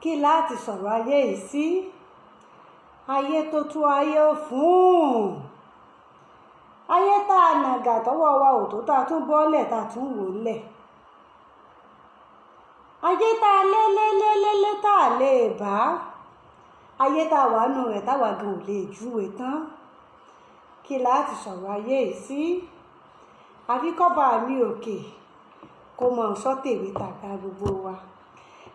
Kí láti sọ̀rọ̀ ayé yìí sí? Ayé tó tó, ayé fún ayé tá a nàgà tọwọ́ wa ò tó, tá a tún bọ́lẹ̀, tá a tún wò lẹ̀, ayé tá a lé lé lé lé lé tá a lè bá, ayé tá a wà nù rẹ̀ táwa gan ò lè júwe tán. Kí láti sọ̀rọ̀ ayé yìí sí? Àfi kọ́ba mi òkè kó mọ sọ́tèwé tàgbà gbogbo wa.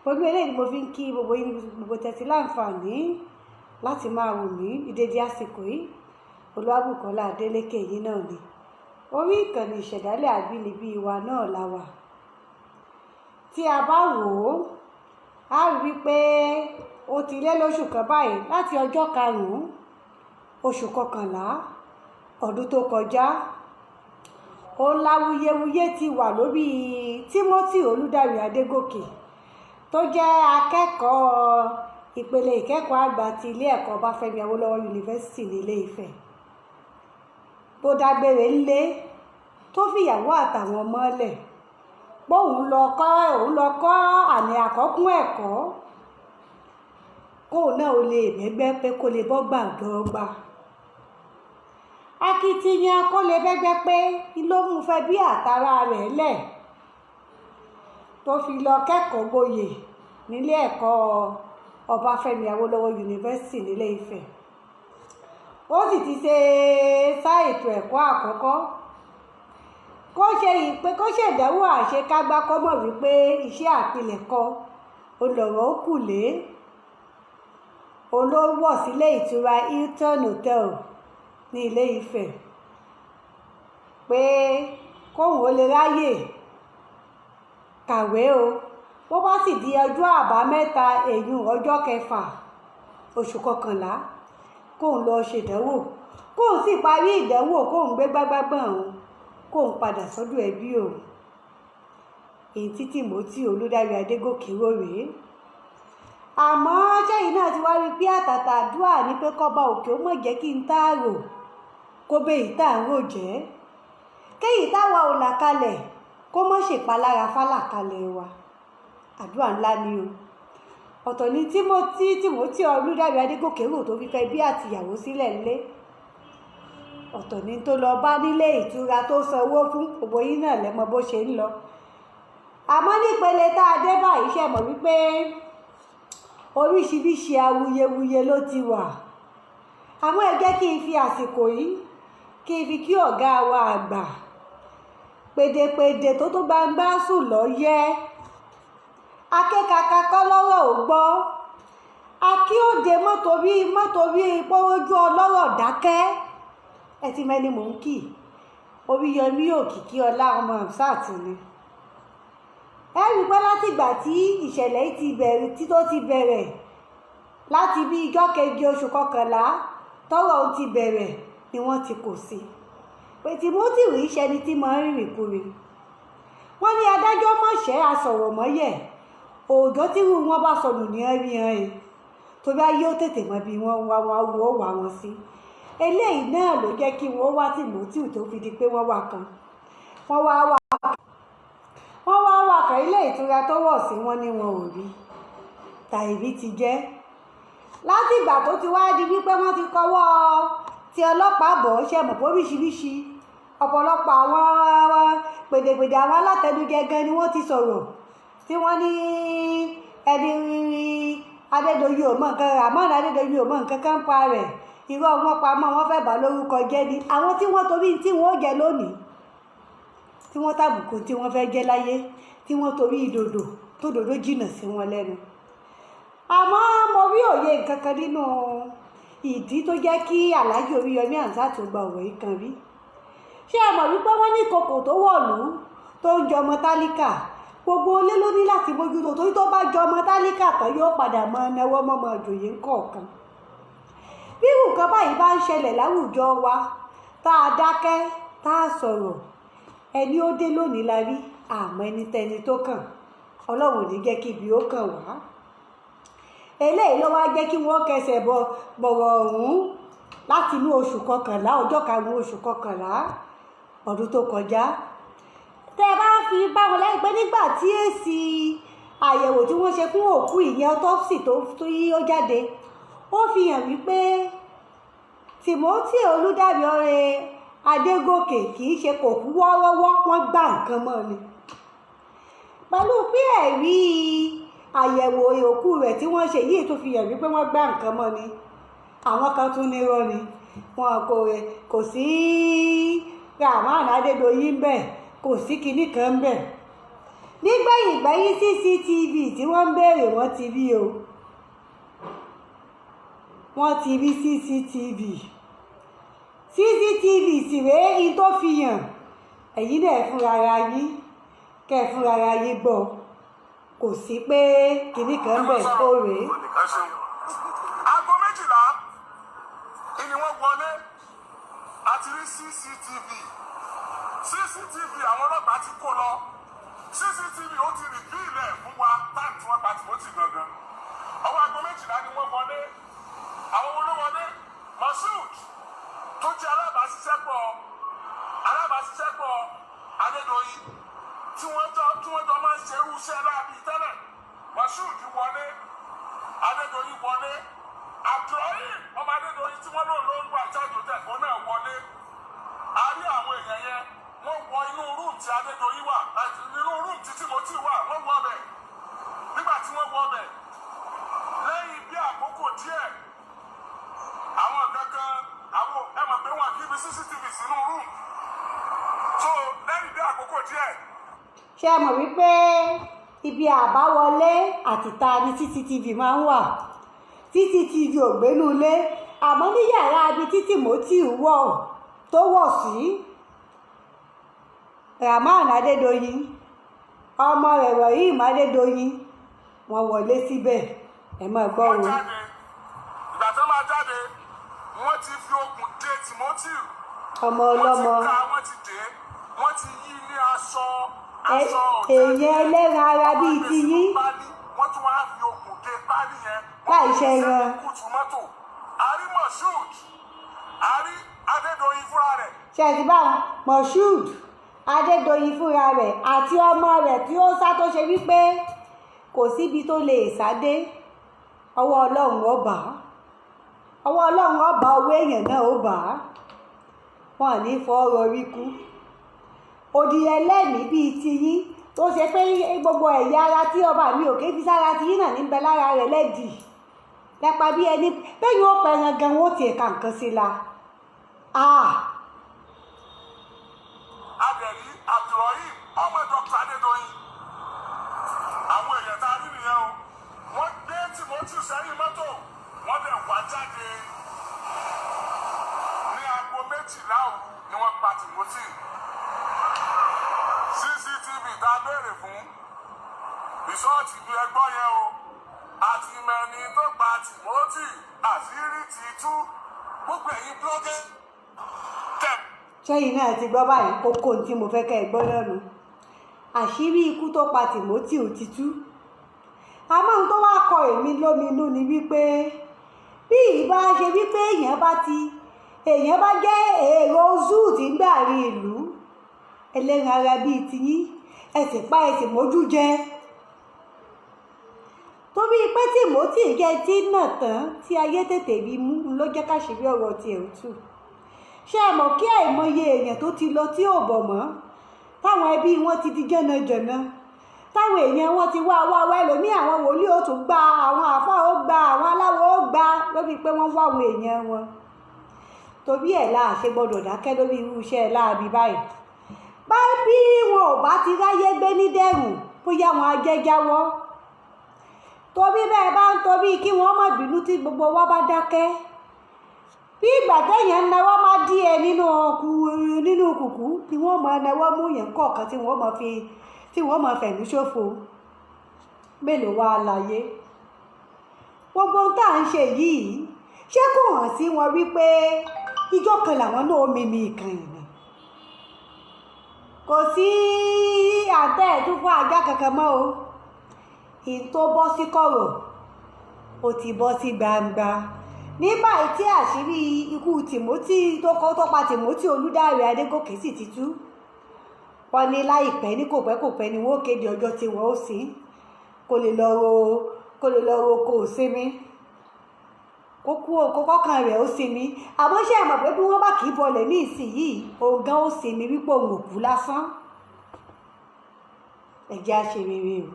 Pẹ̀lú eléyìí ni mo fi ń kí gbogbo yín, gbogbo tẹ̀sí láǹfààní láti máa wò mí ní dédé àsìkò yìí. Olúwabùkọ́lá Adélékè yìí náà ni. Orí ìkànnì Ìṣẹ̀dálẹ̀ Àbínibí wa náà la wà. Tí a bá wò ó, a rí i pé ó ti lé lóṣù kan báyìí láti ọjọ́ 5 oṣù kọkànlá ọdún tó kọjá. Ó láwuyewuye ti wà lórí Timothy Olùdarí Adégòkè, tó jẹ́ akẹ́kọ̀ọ́ ìpele ìkẹ́kọ̀ọ́ àgbà ti ilé ẹ̀kọ́ Ọbáfẹ́mi Awólọ́wọ̀ Yunifásítì ní Ilé Ifẹ̀, tó dágbére ńlé, tó fìyàwó àtàwọn ọmọ lẹ̀, póun lọ kọ́, òun lọ kọ́ àmì àkọ́kún ẹ̀kọ́, kóun náà ó lè bẹ́gbẹ́ pé, kó lè bọ́ gbàdọ́gba. Akitiyan kó lè bẹ́gbẹ́ pé ló mú fẹ́ bí àtàrà rẹ̀ lẹ̀, tó fi lọ kẹ́kọ̀ọ́ gboyè nílé ẹ̀kọ́ Ọbáfẹ́mi Awólọ́wọ̀ Yunifásítì nílé Ifẹ̀. Ó sì ti ṣe sáà ètò ẹ̀kọ́ àkọ́kọ́, kó ṣe ìpè, kó ṣèdánwò àṣekágbá, kó mọ̀ wípé iṣẹ́ àpilẹ̀kọ olọ̀rọ̀ ó kù lé. Òun ló wọ̀ sílé ìtura Hilton Hotel ní Ilé Ifẹ̀ pé kóun ó lè ráyè kàwé o. Bó bá sì di ọjọ́ Àbámẹ́ta, èyún ọjọ́ 6 oṣù kọkànlá, kóun lọ ṣèdánwò, kóun sì parí ìdánwò, kóun gbé gbágbágbọ̀n òun, kóun padà sọ́dọ̀ ẹbí òun. Èyí tí Timothy Olùdarí Adégòkè rò rèé. Àmọ́ sẹ́yìn náà ti wá rí pé àtàtà àdúrà ní pé kọ́ba òkè ó mọ̀ jẹ́ kí n táàrò kó bẹ́ẹ̀ yìí tá à ń rò jẹ́, kéyìí táwa ò là kalẹ̀ kó mọ̀ ṣèpalára fálàkalẹ̀ wa. Àdúrà ńlá ni o. Ọ̀tọ̀ ni Timothy Olùdarí Adégòkè rò tó fi fẹ́ bí àtìyàwó sílẹ̀ ńlé. Ọ̀tọ̀ ni tó lọ bá nílé ìtura tó sanwó fún. Gbogbo yín náà lẹ́mọ bó ṣe ń lọ. Àmọ́ nípele tá a dé báyìí, ṣe mọ̀ wípé oríṣiríṣi awuyewuye ló ti wà. Àmọ́ ẹ jẹ́ kí n fi àsìkò yìí kí n fi kí ọ̀gá wa àgbà pèdèpèdè tó tó gbangba sùn lọ́yẹ́, akékaka kọ́ lọ́rọ̀ ò gbọ́, akíòde mọ́tò bí mọ́tò bí pọ́njú ọlọ́rọ̀ dákẹ́. Ẹ ti mẹ́ni mò ń kì, Oríyọmí Òkìkí Ọlá ọmọ Hamzat ni. Ẹ rí i pé látìgbà tí ìṣẹ̀lẹ̀ yìí ti bẹ̀rẹ̀, tí tó ti bẹ̀rẹ̀ láti bí ijọ́ 7 oṣù kọkànlá tọ́rọ̀ ó ti bẹ̀rẹ̀ ni wọ́n ti kò sí pé Timothy rí iṣẹ́ ni tí máa ń rìnrìn kiri. Wọ́n ní adájọ́ mọ̀ṣẹ́ asọ̀rọ̀mọ́yẹ̀ òòjọ́ tírú wọn bá sọnù ní ẹ̀rí hàn ẹ́, tó bá yóò tètè mọ bí wọ́n wá wọn wò wá wọn sí. Eléyìí náà ló jẹ́ kí wọ́n wá Timothy, tó fi di pé wọ́n wá kan, wọ́n wá kan ilé ìtura tó wọ̀ sí, wọn ní wọn ò rí tàìrí ti jẹ́. Láti ìgbà tó ti wá di wípé wọ́n ti kọ́wọ́ tí ọlọ́pàá bọ̀, ṣe mọ̀ pé oríṣiríṣi ọ̀pọ̀lọpọ̀ àwọn pèdèpèdè, àwọn alátẹnujẹ gan ni wọ́n ti sọ̀rọ̀, tí wọ́n ní ẹni Adédoyin ò mọ nǹkan, Rahmon Adédoyin ò mọ nǹkan kan pa rẹ̀, irọ́ wọn pamọ́, wọ́n fẹ́ bà lórúkọ jẹ́ ni. Àwọn tí wọ́n torí tí wọ́n ó jẹ lónìí, tí wọ́n tàbùkù tí wọ́n fẹ́ jẹ́ láyé, tí wọ́n torí ìdòdò tó dòdò jìnnà sí wọn lẹ́nu. Àmọ́ mo rí òye nǹkan kan nínú ìdí tó jẹ́ kí Alhaji Oríyọmí Hamzat tó gba ọ̀rọ̀ yìí kan rí. Ṣé ẹ mọ̀ wípé wọ́n ní ìkòkò tó wọ̀lú tó ń jọmọ tálíkà, gbogbo ilé ló ní láti mójútó, torí tó bá jọmọ tálíkà tán, yóò padà mọ náwó mọ́mọ́ ìjòyè ńkọ̀ọ̀kan. Bí nǹkan báyìí bá ń ṣẹlẹ̀ láwùjọ wa, tá a dákẹ́, tá a sọ̀rọ̀, ẹni ó dé lónìí la rí, àmọ́ ẹni tẹni tó kàn, Ọlọ́run ò ní jẹ́ kí ibi ó kàn wá. Eléyìí ló wá jẹ́ kí wọ́n kẹsẹ̀ bọ bọ̀rọ̀ ọ̀hún láti inú oṣù kọkànlá, ọjọ́ 5 oṣù kọkànlá ọdún tó kọjá. Tẹ́ ẹ bá fi báwọn lẹ́yìn pé nígbà tí èsì Àyẹ̀wò tí wọ́n ṣe fún òkú, ìyẹn autopsy tó yí ó jáde, ó fi hàn wípé Timothy Olùdarí ọ̀rẹ́ Adégòkè kì í ṣe kò kú wọ́ọ́rọ́wọ́, wọ́n gbá nǹkan mọ́ ni. Pẹ̀lú pé ẹ̀rí àyẹ̀wò òkú rẹ̀ tí wọ́n ṣe yìí tó fi hàn wípé wọ́n gbá nǹkan mọ́ ni, àwọn kan tún nírọ́ ni, wọn kò sí Rahman Adédoyin ń bẹ̀, kò sí kinní kan ń bẹ̀. Nígbẹ̀yìn gbẹ̀yìn, CCTV tí wọ́n ń béèrè, wọ́n ti rí o, wọ́n ti rí CCTV. CCTV sì rèé, in tó fi hàn, ẹ̀yin náà fúnra ara yín, kẹ́ ẹ fúnra ara yín gbọ́. Kò sí pé kinní kan ń bẹ̀, ó rèé. Ẹ ṣeun. Aago 12 ni wọ́n wọlé. A ti rí CCTV. CCTV, àwọn ọlọ́pàá ti kó lọ. CCTV ó ti reveal ẹ̀ fún wa, time tí wọ́n pa Timothy gangan. Ọwọ́ aago 12 ni wọ́n wọlé. Àwọn wo ló wọlé? Moshood, tó jẹ́ alábàáṣiṣẹ́pọ̀ Adédoyin, tí wọ́n jọ máa ń ṣerú iṣẹ́ láabi tẹ́lẹ̀. Moshood wọlé, Adédoyin wọlé, Abdulrahim, ọmọ Adédoyin tí wọ́n lòun ló ń wà jáde òtẹ̀, òun náà wọlé. A rí àwọn èèyàn yẹn, wọ́n wọ inú room tí Adédoyin wà àti inú room tí Timothy wà. Wọ́n wọ ọbẹ̀. Nígbà tí wọ́n wọ ọbẹ̀, lẹ́yìn bí àkókò díẹ̀, àwọn kankan, àwọn, ẹ mọ̀ pé wọn kì í fi CCTV sínú room, so lẹ́yìn bí àkókò díẹ̀. Ṣé ẹ mọ̀ wípé ibi àbáwọlé àtìta ni CCTV máa ń wà? CCTV ò gbénú ilé, àmọ́ ní yàrá ibi tí Timothy wọ̀ tó wọ̀ sí, Rahman Adédoyin, ọmọ rẹ̀ Rahim Adédoyin, wọ́n wọlé síbẹ̀. Ẹ máa gbọ́ Wọ́n o. jáde. Ìgbà tó máa jáde, wọ́n ti fi okùn dé Timothy. Ọmọ Wọ́n ti ọlọ́mọ. ká, wọ́n ti dé, wọ́n ti yí ní aṣọ aṣọ. Èèyàn ẹlẹ́ran ara bíi ti yín. Wọ́n tún wá fi okùn dé páálí yẹn. Láì ṣe ẹran. Kùtù mọ́tò. Àrí Moshood, àrí Adédoyin fúnra rẹ̀. Ṣe ti bá wọn? Moshood, Adédoyin fúnra rẹ̀ àti ọmọ rẹ̀ tí ó sá, tó ṣe wípé kò síbi tó lè sá dé, ọwọ́ Ọlọ́run ó bà á, ọwọ́ Ọlọ́run ó bá, owó èèyàn náà ó bà á. Wọn ò ní fọ́ rọrí kú. Òdì ẹlẹ́mìí bíi tiyín, tó ṣe pé gbogbo ẹ̀yà ara tí ọba mi ò ké fi sára tiyín náà ní bẹ lára rẹ̀ lẹ́dì lẹ́pa bí ẹni bẹ́ẹ̀ yóò pẹran gan, wọn ó tiẹ̀ ka nǹkan sí la. Ah! Adẹ̀rí Abdulrahim, ọmọ Dr. Adédoyin. Àwọn èèyàn tá a rí nìyẹn o. Wọ́n gbé Timothy sẹ́yìn mọ́tò, wọ́n dẹ̀ wá jáde. Ní aago 12 òru ni wọ́n pa Timothy. CCTV tá a béèrè fún result bí ẹgbọ́n yẹn o. Àti mẹ́ni tó pa Timothy, àṣírí ti tú. Gbogbo ẹ̀yin blogger tẹ̀. Ṣẹ́yìn náà ti gbọ́ báyìí? Kókó tí mo fẹ́ kẹ́ ẹ gbọ́ náà nù. Àṣírí ikú tó pa Timothy ò ti tú, àmọ́ ohun tó wá kọ èmi lóminú ni wípé bí ìbá ṣe wípé èèyàn bá jẹ́ èrò zoo tí ń gbà rí ìlú, ẹlẹ́ran ara bíi tiyín, ẹ sì pa, ẹ sì mójú jẹ, torí pé Timothy jẹ́ tí náà tán tí ayé tètè rí mú ló jẹ́ káṣírí ọ̀rọ̀ tiẹ̀ ó tú. Ṣé ẹ mọ̀ kí àìmọye èèyàn tó ti lọ tí ò bọ̀ mọ́, táwọn ẹbí wọn ti di jẹ́najẹ̀na, táwọn èèyàn wọn ti wá wá wá ẹlòmíì, àwọn wòlíì ó tún gbà, àwọn àáfàá ó gbà, àwọn aláwo ó gbà, lórí pé wọ́n wá àwọn èèyàn wọn? Torí ẹ̀ la ṣe gbọ́dọ̀ dákẹ́ lórí irú iṣẹ́ láabi báyìí. Bá bí wọn ò bá ti ráyé gbé ní dẹ̀rùn, bóyá wọn á jẹ́ jáwọ́. Torí bẹ́ẹ̀ bá ń torí kí wọ́n má bínú tí gbogbo wa bá dákẹ́, bí ìgbà téèyàn ń nawọ́ má dí ẹ nínú kùkú ni wọ́n máa nawọ́ mú yẹn kọ̀ọ̀kan, tí wọ́n máa fẹ̀mí ṣòfò. Mélòó wá láyé? Gbogbo ohun tá à ń ṣe yìí, ṣé kò hàn sí wọn wípé ìjọ kan làwọn náà mímí ìkànnì ni? Kò sí àtẹ ẹ̀tún fún ajá kankan mọ́ o. Ìyí tó bọ́ sí kọ̀rọ̀, ó ti bọ́ sí gbangba ní báyìí, tí àṣírí ikú Timothy tó kọ́ tó pa Timothy Olùdáre Adégòkè sì ti tú. Wọ́n ní láìpẹ́, ní kò pẹ́ kò pẹ́ ni wọ́n ó kéde ọjọ́ tí wọ́n ó sìn. Kó lè lọ ro kó o sinmi, kó kú kó kọ́kàn rẹ̀ ó sinmi. Àmọ́ ṣé ẹ mọ̀ pé bí wọ́n bá kì í bọlẹ̀ ní ìsinyìí, òun gan ó sinmi wípé òun ò kú lásán? Ẹ jẹ́ á ṣe rere o.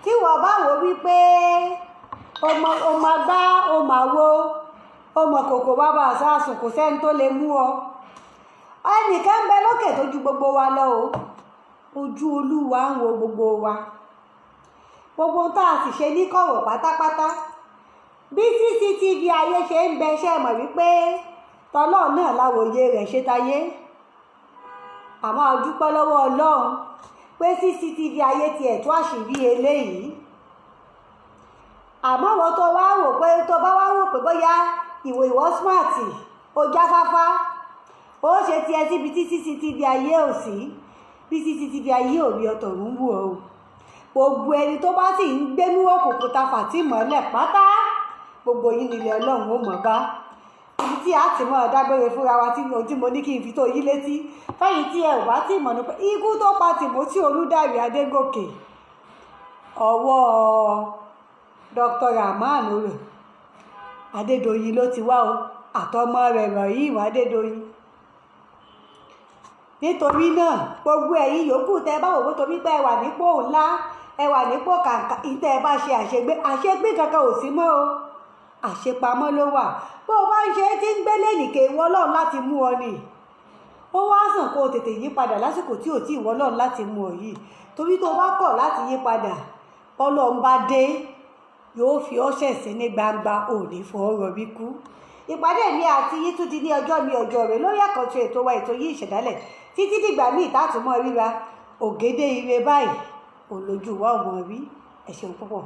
Tí wọ́n bá wò wípé o máa gbá, o máa wo, o mọ̀ kòkò bàbá àsásùn, kò sẹ́ni tó lè mú ọ. Ẹnìkan ń bẹ lókè tó ju gbogbo wa lọ o. Ojú Olúwa ń wo gbogbo wa, gbogbo tá a sì ṣe ní kọ̀rọ̀ pátápátá. Bí CCTV ayé ṣe ń bẹ, ṣe mọ̀ wípé tọlọ́run náà láwòye rẹ̀ ṣe tayé? Àmọ́ a dúpẹ́ lọ́wọ́ Ọlọ́run pé CCTV ayé tiẹ̀ tó àṣírí eléyìí. Àmọ́ wọ́n tó wá wò pé, tó bá wá wò pé bóyá ìwọ smart, ó jáfáfá, ó ṣe tiẹ̀ síbi tí CCTV ayé ò sí, bí CCTV ayé ò rí ọ̀tọ̀ ń wù ọ́ o. Gbogbo ẹni tó bá sì ń gbénú òkùnkùn ta fàtí mọ́lẹ̀ pátá, gbogbo yín nílẹ̀ Ọlọ́run ó mọ̀ bá. Ibi tí a ti mọ̀ dágbére fúnra wa, tí ohun tí mo ní kí n fi tó yín létí fẹ́yìn tí ẹ ò bá tí mọ̀ ní pé ikú tó pa Timothy Olùdarí Adégòkè, ọwọ́ Dr. Rahman rẹ̀ Adédoyin ló ti wá o, àtọmọ rẹ̀ Rahim Adédoyin. Nítorí náà, gbogbo ẹ̀yin yòókù tẹ́ bá wò ó, torí pé ẹ wà nípò ńlá, ẹ wà nípò kàǹkà, ìtẹ́ ẹ bá ṣe àṣegbé, àṣegbé kankan ò sí mọ́ o, àṣepamọ́ ló wà. Bó o bá ń ṣe é tí ń gbélé nìke ìwọ Ọlọ́run láti mú ọ ni. Ó wá sàn kó o tètè yí padà lásìkò tí ò tí ìwọ Ọlọ́run láti mú ọ yìí, torí tó o bá kọ̀ láti yí padà, Ọlọ́run bá dé, yóò fi ọ́ ṣẹ̀sín ní gbangba, ò ní fọ́ rọbí kú. Ìpàdé mi àti yín tún di ní ọjọ́ mi ọjọ́ rẹ̀ lórí àkànṣe ètò wa, ètò yìí, Ìṣẹ̀dálẹ̀. Títí dìgbà míì tátùmọ̀ ríra, ògèdè ire báyìí òun lójú wa ò mọ̀ rí. Ẹ ṣeun púpọ̀.